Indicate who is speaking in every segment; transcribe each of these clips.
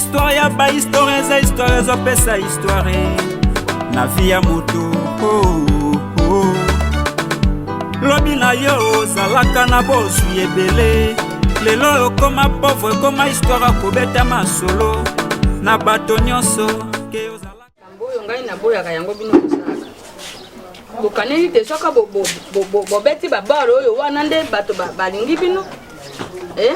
Speaker 1: Histoire ya ba histoire eza histoire ezopesa histoire na vie ya moto oh, oh. Lobi na yo ozalaka na bozwi ebele lelo okoma pauvre ekoma histoire akobeta masolo na bato nyonso ke ozalaka
Speaker 2: Likambo oyo ngai naboyaka yango bino bosalaka. Bokaneli te soki bobeti babare oyo wana nde bato balingi bino eh?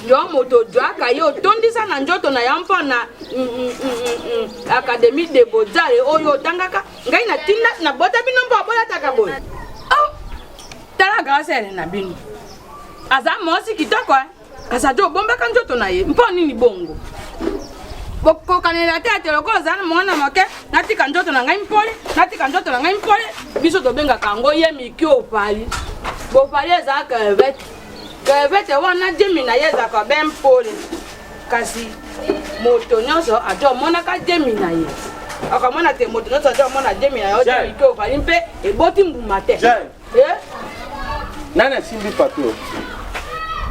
Speaker 2: Yo moto ojwaka ye otondisa na nzoto na yo mpo na mm, mm, mm, académie de bozale oyo otangaka ngai natinda nabota bino mpo abolataka boye oh! Tala grâce na bino aza mwasi kitoko eh? Kasi ata obombaka nzoto na ye mpo nini bongo? Bokokanela te ete lokola ozala na mwana moke, natika nzoto na ngai mpole, natika nzoto na ngai mpole. Biso tobengaka yango ye miki opali. Bopali ezala crevette. Crevette wana demi na ye ezalaka be mpole. Kasi moto nyonso ata omonaka demi na ye. Akomona te moto nyonso ata omona demi na yo, demi mike opali mpe eboti mbuma te. Eh?
Speaker 3: Nani asimbi papier?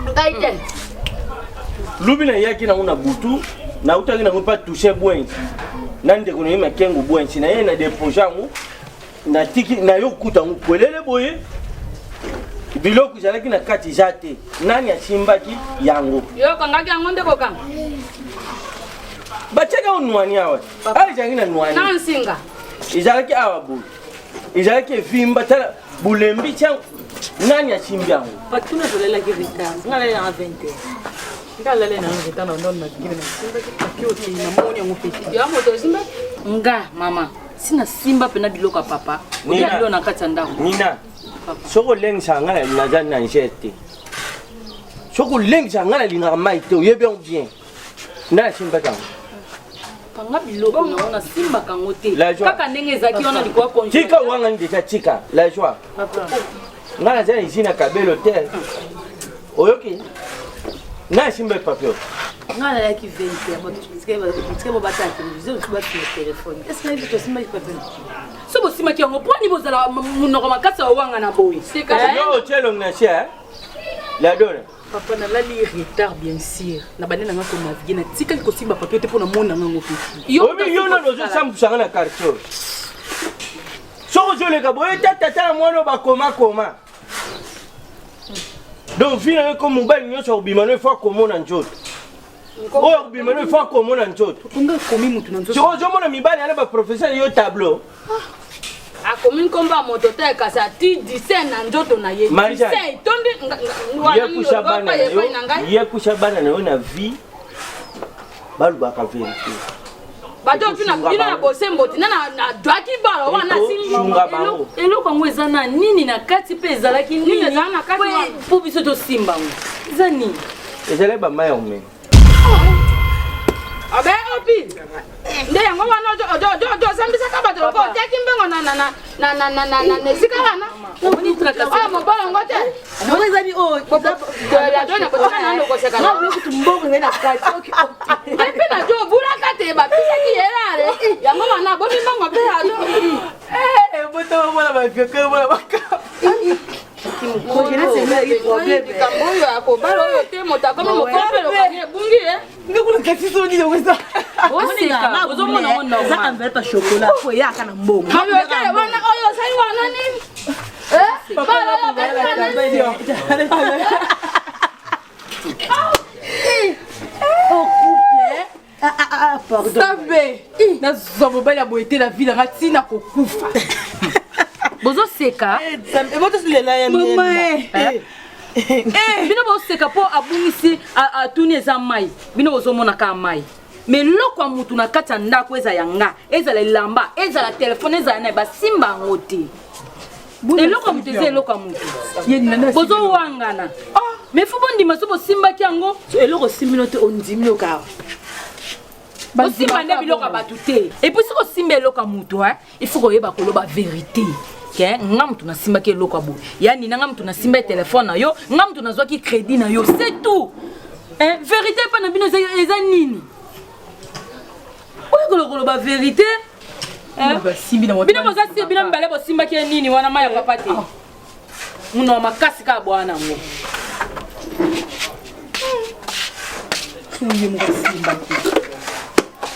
Speaker 2: Ngai te.
Speaker 3: Lobi nayaki nango na butu, nautaki nango mpa touche bwenzi na ndeko na ye makengo bwenzi na ye na depose yango natiki nayo kuta yango polele boye biloko ezalaki na kati eza te nani asimbaki yango
Speaker 2: yo okangaki yango nde kokanga
Speaker 3: batiaki yango nwani awa awa ezalaki na nwani
Speaker 2: na nsinga
Speaker 3: ezalaki awa boye ezalaki evimba tala bulembi tya nani asimbi yango
Speaker 4: patuna tolalaki retard nga nalela na 20 heures nga alali na retard na ndona na bigime nasimbaki papier ote namoni yango mpe te
Speaker 2: yo moto osimbaki
Speaker 4: nga mama si nasimba mpena biloko ya papa otia biloko na kati ya ndako
Speaker 3: nina soki olengisaka ngai naza nanger te soki olengisaka ngai nalingaka mai te oyebi yango bien Nani asimbaki yango?
Speaker 4: Kanga biloko na yango nasimbaka yango te. Kaka ndenge ezalaki wana likolo ya
Speaker 3: congélateur. Tika wangani deja tika la joie. Ngai naza na usine ya kabelo te. Oyoki? Nani asimbaki papier?
Speaker 4: Ngai nayaki 20 heures bato bobata televizio mosusu bafinga telefone. Est-ce que nayebi tosimbaki papier? So bosimaki yango mpo nini bozala monoko makasi ya wangana boye?
Speaker 3: Yo otie elongi na se, la dona.
Speaker 4: Papa nalali retard bien sûr na bande na nga ko naviguer na tikali kosimba papier te mpo na mona nga ngo
Speaker 3: peti. Oyebi yo nano ozosambwisa nga na quartier oyo. Soki ozoleka boye ta tata na mwana oyo bakomakoma. Donc vie na yo ko mobali nyonso akobima no ifo akomona nzoto. Oyo akobima no ifo akomona nzoto.
Speaker 4: Nga akomi mutu na nzoto.
Speaker 3: Soki ozomona mibali yana ba professeur yo tableau.
Speaker 2: akomi nkombo ya moto te kasi ati disin na nzoto na ye disin etondi
Speaker 3: ye kusha bana na yo na vie balobaka verité
Speaker 2: bato oyo tuna bino na bosembo tina nadwaki bala wana
Speaker 4: eloko yango eza na nini na kati mpe ezalaki nini mpo biso tosimba yango eza nini
Speaker 3: ezalaki bamai ya omela
Speaker 2: Abe opi. Nde yango wana ozambisaka bato lokola otiaki mbongo na esika wana. Oyo mobolo yango te.
Speaker 4: Yango ezali oyo.
Speaker 2: Ladona botika nano koseka.
Speaker 4: Mbongo ezali na kati.
Speaker 2: Ngai mpe najo obulaka te bapisaki ye lale. Yango wana abomi mbongo mpe ado.
Speaker 3: Botama mwana bavieke mwana makambo.
Speaker 2: Likambo oyo akobala oyo te moto akomi mokolo mpe lokani ebungi ye.
Speaker 4: Eza enveloppe ya chocolat po eyaka na mbongo.
Speaker 2: Wana oyo osali wana nini?
Speaker 4: Ah, ah, ah, pardon. Nzambe, nazwa mobali ya boye te na vie na nga ntina kokufa. Bozoseka. Mama eh. Bino boseka mpo abungisi atuni eza mai. Bino bozomona kaka mai. Mais eloko ya mutu na kati ya ndako eza ya nga, ezala elamba, ezala telefone, ezala naye basimba yango te. Eloko ya mutu eza eloko ya mutu. Bozowangana. Mais faut bondima so bosimbaki yango. Eloko osimbi no te ondimi yo kaka. Bosimba nde biloko ya bato te. Et puis soki osimba eloko ya mutu, il faut koyeba koloba vérité. Ke nga mutu nasimbaki eloko ya boye. Ya nina nga mutu nasimba telefone na yo, nga mutu nazwaki crédit na yo, c'est tout. Hein, vérité epa na bino eza nini? Oyo koloba vérité. Bino boza si bino mibale bosimbaki ye nini wana mai ya papa te. Munoko makasi kaka bwana yango. Soki ye moko asimba te.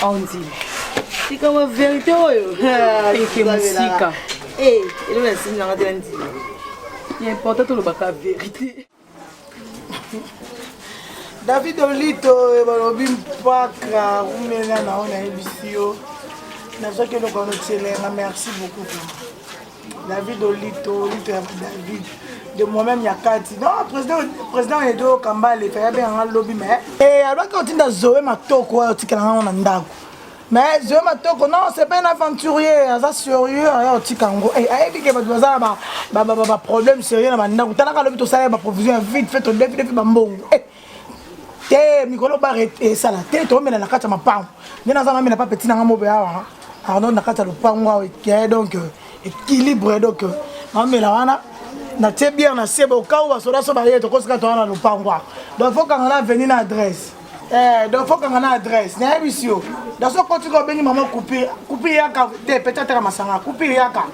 Speaker 4: Andile.
Speaker 5: Tika ma verite oyo.
Speaker 4: Eke mosika.
Speaker 5: Eh, eloko nasimbi nanga te na ndimi.
Speaker 4: Ya important tolobaka verite.
Speaker 6: David Olito eh, balobi mpaka umela na oyo nayebisi yo nazwaki eloko wana otielenga merci beaucoup vraiment David Olito Olito ya David de moi-même ya kati non président président Edo Kambale faya abenganga lobi mais eh, alobaki otinda Zoe Matoko oyo otikela ngango na ndako Mais Zoé Matoko, non, c'est pas un aventurier, aza sérieux, aya otika yango. Eh, ayebi ke bato baza na ba ba ba problème sérieux na bandako. Talaka lobi tosala ba provision ya vite fait to defi defi ba mbongo. Eh, te mikolo bar esala te tomela na kati ya mapango. Nde naza namela pa petit na nga mobe awa. Arnaud na kati ya lopango awa eh, donc euh, équilibre donc euh, namela wana natie bière na se bokau basoda so baye tokosika towana na lopango awa. Donc faut kanga na avenue na adresse. Eh, donc faut kanga na adresse nayebisi yo dans so okoti ko obengi mama coupure coupure yaka te peut ateka masanga coupure yaka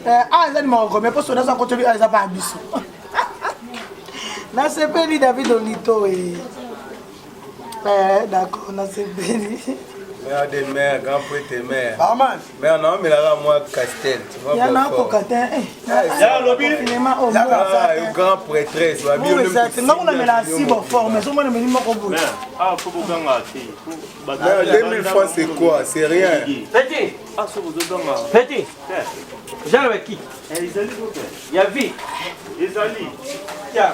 Speaker 6: eh, a eza nimoko combien mpo soda so akoti obi a eza pa ya biso nasepeli david olito e eh, d'accord nasepeli
Speaker 7: Mère de mère, grand prêtre mère.
Speaker 6: Barman.
Speaker 7: Mère, non, mais là, moi, Castel. Tu vois,
Speaker 6: ya nakoka te
Speaker 7: Ya lobi. Grand prêtresse.
Speaker 6: Nga kuna mela si bo forme so mona meli moko boye.
Speaker 8: Ah, faut boganga te.
Speaker 7: 2000 francs c'est quoi? C'est rien.
Speaker 3: Petit.
Speaker 8: Ah, so bozoganga.
Speaker 3: Petit. Jean le qui?
Speaker 8: Ezali koke.
Speaker 3: Ya vie.
Speaker 8: Ezali.
Speaker 3: Tiens.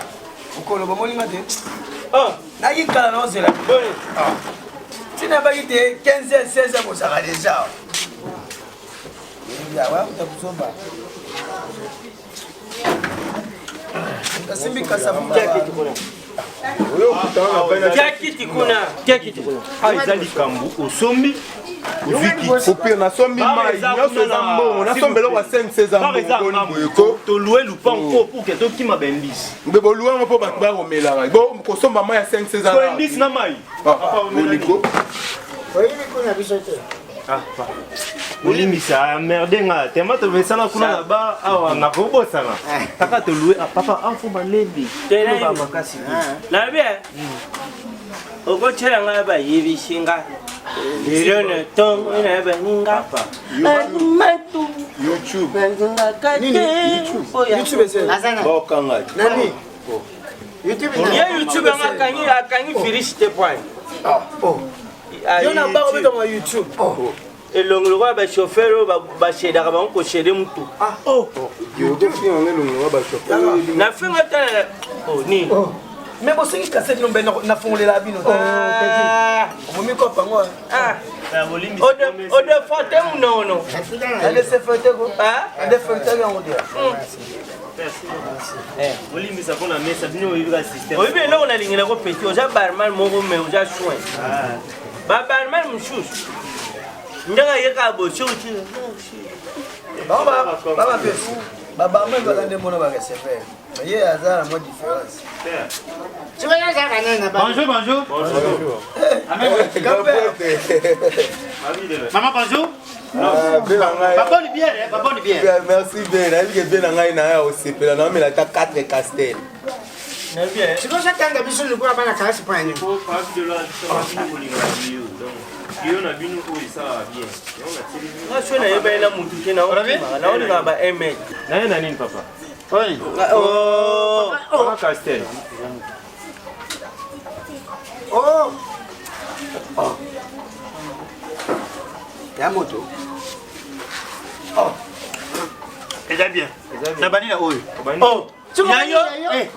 Speaker 9: Mokolo bomoni nga te.
Speaker 3: Oh.
Speaker 9: Naki kala na ozela.
Speaker 3: Boni.
Speaker 9: Ah. Tina baki te 15 h 16 h bozalaka deja. Asimbi kasa
Speaker 3: Tia kiti kuna. Tia kiti kuna.
Speaker 8: Ah, eza likambo osombi
Speaker 7: opire nasombi mai nyonso eza mbongo nasomba eloko ya 5 eza mbongo boye ko
Speaker 8: tolue lupango mpo pour ke tokima bembisi
Speaker 7: mbe bolue yango mpo bato bakomelaka bo kosomba mai ya 5 eza
Speaker 8: bembisi na mai
Speaker 7: boliko
Speaker 6: oyebi kuna biso te
Speaker 8: Ah, bolimbisa merde nga tema tomesana kuna na ba awa nakobosana kaka tolue ah, papa afo malembe
Speaker 3: Toloba
Speaker 8: makasi
Speaker 3: nayebi okotyela ngai bayebisi nga lelo na ntongo na baninga matu nalingaka te ye youtube yango akangi akangi virus te poani
Speaker 9: yo na bako betama youtube
Speaker 3: elongi lokola bachauffeur oyo bashedaka bango koshede mutu na finga tala nini
Speaker 9: me bosengi kasete no mbe nafongolela bino omomi kopa yango
Speaker 3: odefote munono
Speaker 9: adefeteko adefeteko yango te
Speaker 8: bolimbisa mpo na mesa bino oyebi ka système
Speaker 3: oyebi eloko nalingela ko peti oza barman moko me oza soin babarman mosusu ndenge ayekaka bosoki
Speaker 9: babarman baza nde mona bareceveur ye aza na mwa différence
Speaker 8: Bonjour, bonjour. Bonjour.
Speaker 10: Maman, bonjour. Babonne bière, hein, babonne bière.
Speaker 7: Merci bien. Nayebi ke bien na ngai na ya osepela na omela ata 4 castel.
Speaker 6: Sikoyo ozotanga biso lokola bana kalasi mpo ya nini?
Speaker 8: Yo na bino oyo esalaka bien.
Speaker 3: Nga so nayebani na mutu te naolingaka ba 1 mètre.
Speaker 8: Naye na nini papa?
Speaker 10: Oui.
Speaker 3: Oh.
Speaker 8: Papa Castel.
Speaker 9: Oh. Oh. Ya moto.
Speaker 10: Oh. Eza bien. Na bani na oyo. Oh.
Speaker 3: Ya yo.
Speaker 10: Eh,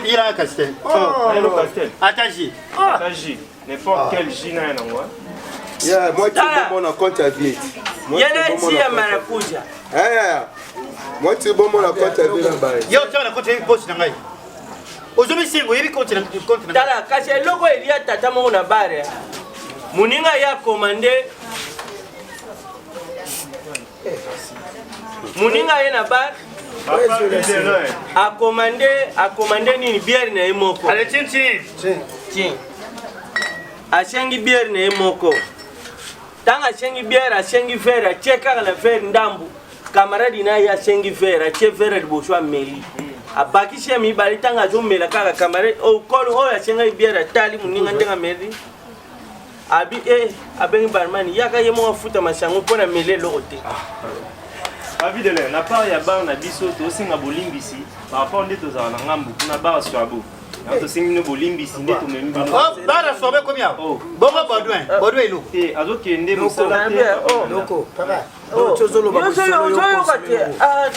Speaker 10: il a un Castel.
Speaker 8: Oh. Castel.
Speaker 10: Ata J.
Speaker 8: Ata J. N'importe quel J na yango.
Speaker 7: Yeah, moi tu bon na compte ya vie.
Speaker 3: Yana tia marakuja.
Speaker 7: Eh. Moi tu bon na compte ya vie na baye.
Speaker 10: Yo tia na compte ya poche na ngai. Ozomi singo yebi compte na compte na.
Speaker 3: Tala kasi eloko elia tata moko na bare. Muninga ya commande Muninga ye na bar akomande akomande nini biere na ye moko.
Speaker 10: Ale chin chin.
Speaker 3: Chin. Asengi biere na ye moko. Ntango asengi biere asengi verre atie kaka na verre ndambu camarade na ye asengi verre atie verre liboso ameli abakisi ya mibale ntango azomela kaka camarade okolo oyo asengaki biere atali moninga ndenge ameli. Abi e abengi barman yaka ye moko afuta masango mpo na mele eloko te.
Speaker 8: Avidele na part ya bar na biso tosenga bolimbisi par rapport nde tozala na ngambu kuna bar swabo. Yango tosengi bino bolimbisi nde tomemi bino.
Speaker 10: Oh, bar ya swabo ekomi awa.
Speaker 8: Oh.
Speaker 10: Bongo Baudouin, Baudouin eloko.
Speaker 8: Te azokende mosala te.
Speaker 9: Loko.
Speaker 10: Papa.
Speaker 11: Ozoyoka te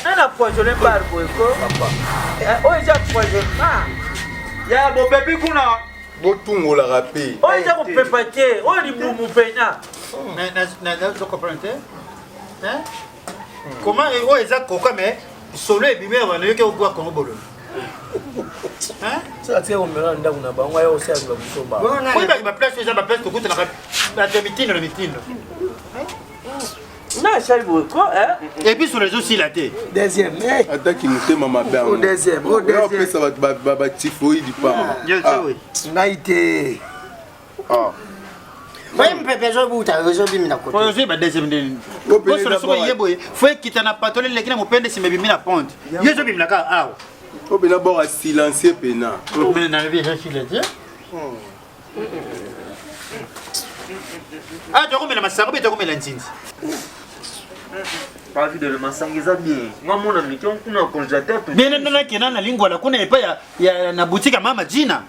Speaker 11: nana poisonne bar boye ko oyo eza poisonnement
Speaker 1: ya bopepi kuna
Speaker 7: botungolaka mpe
Speaker 11: oyo eza kopepa te oyo libumu mpena
Speaker 10: nazo comprendre te Hein? Comment oyo eza koka mais solo ebimi awa nayoki obwa kongo bololo. Hein?
Speaker 9: Sala tika komela na ndako na bango aya kosala ba busoba.
Speaker 10: Oyebaki ba place eza ba place tokutanaka bato ya mitindo na mitindo.
Speaker 3: Na asali boye ko
Speaker 10: Et puis solo ezosila te.
Speaker 9: Deuxième.
Speaker 7: Ataki motema mabe yango.
Speaker 9: Oh, deuxième. Oh, deuxième.
Speaker 7: Opesa bato ba typhoïde pamba.
Speaker 9: Ngai te.
Speaker 12: Oye mpepe ezobuta ezobimina kote.
Speaker 10: Oyo ozwi ba deuxième nde. Bosolo soko ye boye fo ekita na patole eleki na mopende nsima ebimi na ponte. Yo ezobimina kaka awa.
Speaker 7: O pena bora silencieux pena.
Speaker 10: Mais nalobi eza silencieux. Ah, tokomela masango mpe tokomela nzinzi.
Speaker 8: Avidele masanga eza bien. Nga mona miki kuna congélateur.
Speaker 10: Bien nakenda na lingwala kuna epai ya na boutique ya mama Gina.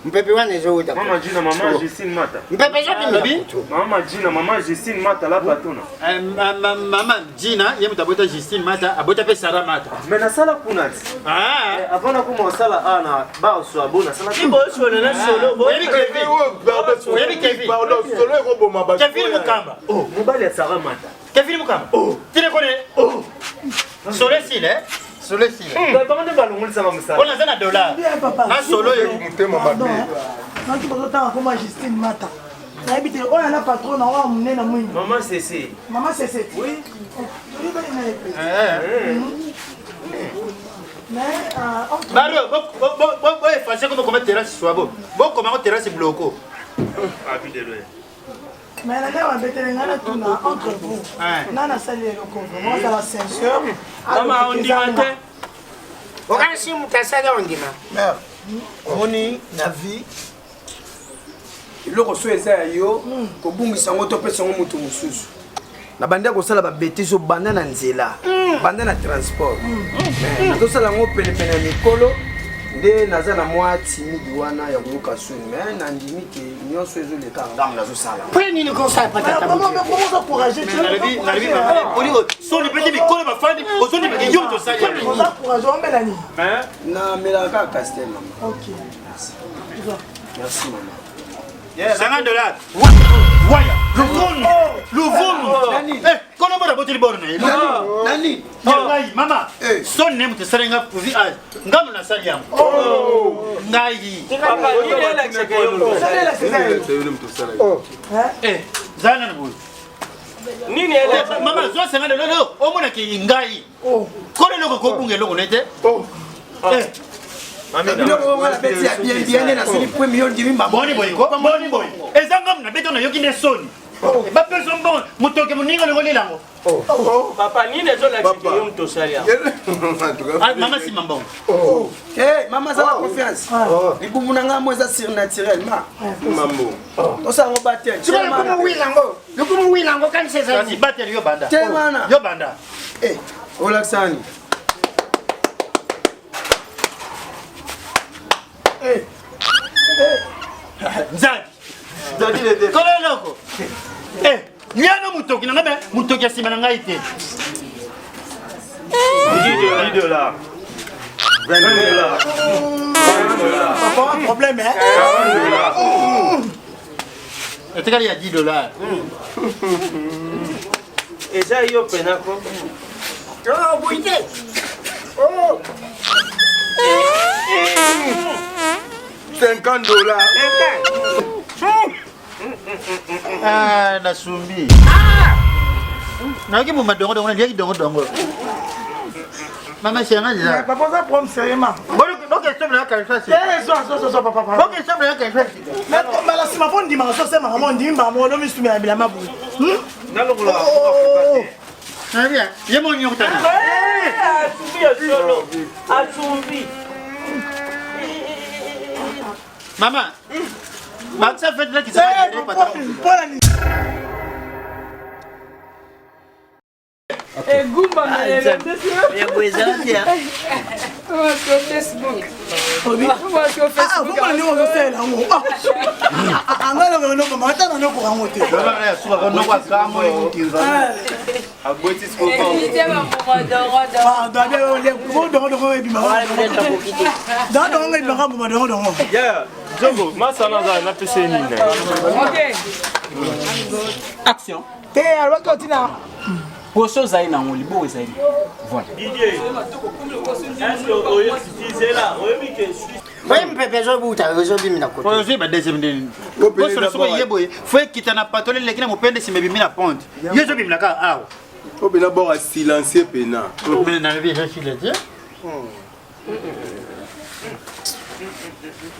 Speaker 12: Mpepe wana ezowuta.
Speaker 8: Mama Gina, mama Justine Mata.
Speaker 12: Mpepe ezobimina kutu.
Speaker 8: Mama Gina, mama Justine Mata la patona.
Speaker 10: Mama Gina ye moto abota Justine Mata, abota mpe Sarah Mata.
Speaker 8: Mais nasala kuna ti. Avant nakoma kosala awa na bar swabo nasala.
Speaker 3: Bosolo na solo.
Speaker 10: Oyebi Kevin. Oyebi Kevin.
Speaker 7: Pardon, solo ekoboma bato.
Speaker 10: Kevin Mukamba.
Speaker 8: Oh, mobali ya Sarah Mata.
Speaker 10: Kevin Mukamba. Oh, tine kone. Oh. Solo esila eh? Solo esila.
Speaker 8: Bango nde balongolisaka mosala.
Speaker 10: Oyo naza na dollar. Na solo oyo.
Speaker 7: Motema mabe.
Speaker 6: Noki bozotanga koma Justine Mata. Nayebi te oyo ana patron na oyo monene mwindu.
Speaker 8: Mama Sese.
Speaker 6: Mama Sese. Oui. Toyebani na ye pe. Mais
Speaker 10: Baro, bo effacer comme comme terrasse swabo. Bo comment terrasse bloko.
Speaker 8: Avidele.
Speaker 6: Mais na ngai babetele ngai natuna entre vous nga nasali eloko vraiment azala sincère.
Speaker 3: Mama ondima te.
Speaker 12: Okanisi moto asali ondima.
Speaker 9: Mère, omoni na vie eloko so eza ya yo kobungisa yango to opesa yango moto mosusu na bandi ya kosala babetise oyo banda na nzela banda na transport mais nazosala yango penepene ya mikolo nde naza na mwa timide wana ya koyoka soni mais nandimi ke nyonso ezoleka ngambo nazosala
Speaker 12: Mpo nini kosala patata
Speaker 10: Soni pete mikolo bafandi ozondimaka yo moto osali yango.
Speaker 6: Oza courage omela nini?
Speaker 9: Namelaka kaka castel mama.
Speaker 6: Ok.
Speaker 9: Merci mama.
Speaker 10: 50 dollars. Waya, luvunu, luvunu. Eh, kono bora boteli boro na ye.
Speaker 9: Nani?
Speaker 10: Ya ngai, mama. Soni ne moto esali nga kuvi age. Ngambo nasali yango. Ngai.
Speaker 3: Papa, nini elakisaka yo?
Speaker 10: Eh, zala nanu boye.
Speaker 3: Nini elakisaka?
Speaker 10: Mama, zwa 50 dollars omonaki ngai. Kono eloko kobunga eloko na ye te. Eh.
Speaker 9: Biloko ngo nabeti ya bien bien nde nasuli point million ndimi mama.
Speaker 10: Boni boye ko, boni boye. Eza ngambo na beto nayoki nde soni. Bapesa mbongo motoke moninga olingo lilango.
Speaker 3: Papa, nini ezolakisaka yo moto osali yango?
Speaker 10: Mama nsima mbongo.
Speaker 9: Eh, mama zala confiance. Libumu na ngai mo eza surnaturel ma.
Speaker 7: Mambo.
Speaker 9: Tosala ngo batel.
Speaker 12: Sikoyo lokumu wila yango. Lokumu wila yango kanisa ezali.
Speaker 10: Kasi bateli yo banda.
Speaker 9: Te wana.
Speaker 10: Yo banda.
Speaker 9: Eh, olakisa nini?
Speaker 10: Nzadi. Kolo eloko. Eh, liano motoki na ngai me motoki ya nsima na ngai te.
Speaker 8: 10 dollars. 20 dollars. 20 dollars.
Speaker 6: Papa, un problème, hein?
Speaker 8: 40 dollars.
Speaker 10: Etikali ya 10 dollars.
Speaker 3: Eza yo pena ko.
Speaker 12: Oh, boye te. Oh.
Speaker 7: 50 dollars.
Speaker 10: Ah, nasumbi. Nayoki mbuma dongo dongo naliaki dongo dongo. Mama chérie,
Speaker 6: Mais papa, oza problème sérieux, ma. Mais mbala nsima fo ndimaka so osemaka mo ndimi mbala moko nomisumela bilamba boye.
Speaker 10: Ye mo nyokota.
Speaker 3: Asumbi ya solo. Asumbi.
Speaker 10: Mama. Bakisa fete lakisa.
Speaker 6: Egumbamela ndenge ozosalela yango anga nokoma ata na nokoka yango te. Dongodongo ebimaka mbuma dongodongo.
Speaker 8: Jogo, masana aza napesa ye nini?
Speaker 1: Action.
Speaker 6: Te alobaki otina
Speaker 1: poso ozali nango liboko ezali voilà.
Speaker 12: Oye mpepe ezobuta ezobimina
Speaker 10: ozwi ba deuxième ndeni posolo soko ye boye fo ekita na patole eleki na mopende nsima ebimi na ponte yo ezobimina kaka awa
Speaker 7: obela bord silencieux pena.
Speaker 10: Nalobi eza silencieux.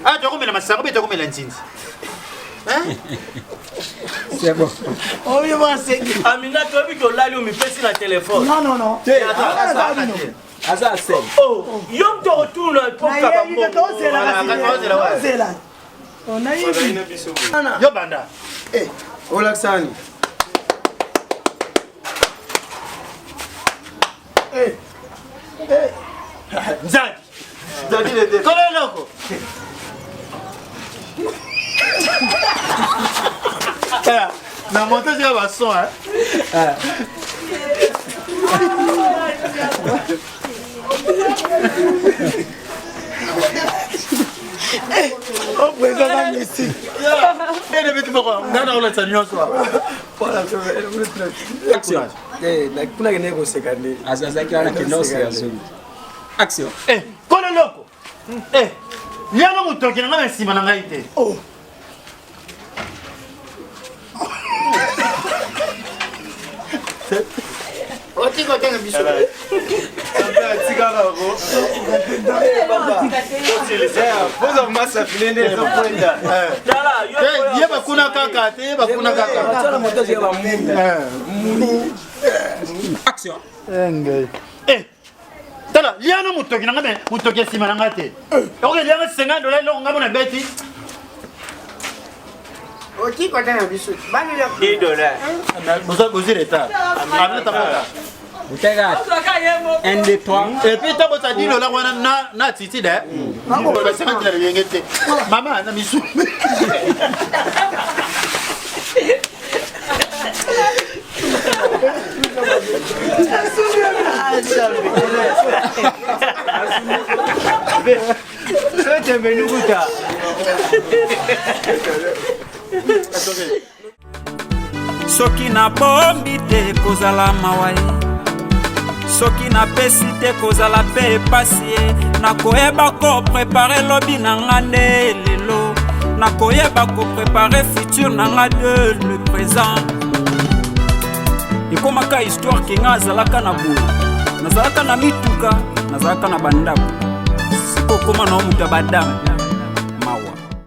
Speaker 10: Ah, tokomela masango mpe tokomela nzinzi.
Speaker 6: C'est bon. Oyo baseki.
Speaker 3: Amina toyebi ke olali omipesi na telefone.
Speaker 6: Non non non.
Speaker 3: Te, aza sel. Oh, yo moto okotuna mpo kaka
Speaker 6: mbongo. Tozela. Nayebi.
Speaker 10: Yo banda.
Speaker 9: Eh, olakisa nini? Eh.
Speaker 10: Eh. Nzadi.
Speaker 7: Nzadi lete.
Speaker 10: Kolo eloko. Na montage ya ba son hein.
Speaker 6: Oh, président na Messi.
Speaker 10: Ene beti moko nga na olesa nyonso.
Speaker 9: Action. Eh, na kuna kende koseka nde.
Speaker 1: Azalaki wana kende oseka zulu. Action.
Speaker 10: Eh, kolo eloko. Eh, liano motoki na ngai na nsima na ngai te.
Speaker 6: Oh.
Speaker 12: Otika otanga biso.
Speaker 10: Ye bakuna kaka te, ye bakuna kaka.
Speaker 1: Action.
Speaker 10: Eh, tala liano motoki na ngai me motoki ya nsima na ngai te. Oke lianga 50 dollars eloko ngai mona beti.
Speaker 12: Otika otanga biso. Bana
Speaker 3: 10 dollars.
Speaker 10: Bozwi retard. Amina tabota.
Speaker 1: Boteka 1 2 3.
Speaker 10: Et puis tabota 10 dollars wana na na attitude hein. Basaka tina lolenge te. Mama na misu.
Speaker 1: Soki nabombi te kozala mawa ye, soki napesi te kozala mpe epasi ye. Nakoyeba koprepare lobi na nga nde lelo, nakoyeba koprepare futur na nga de le présent. Ekomaka histoire ke nga azalaka na boye, nazalaka na mituka, nazalaka na bandako, sikokoma na moto ya badame.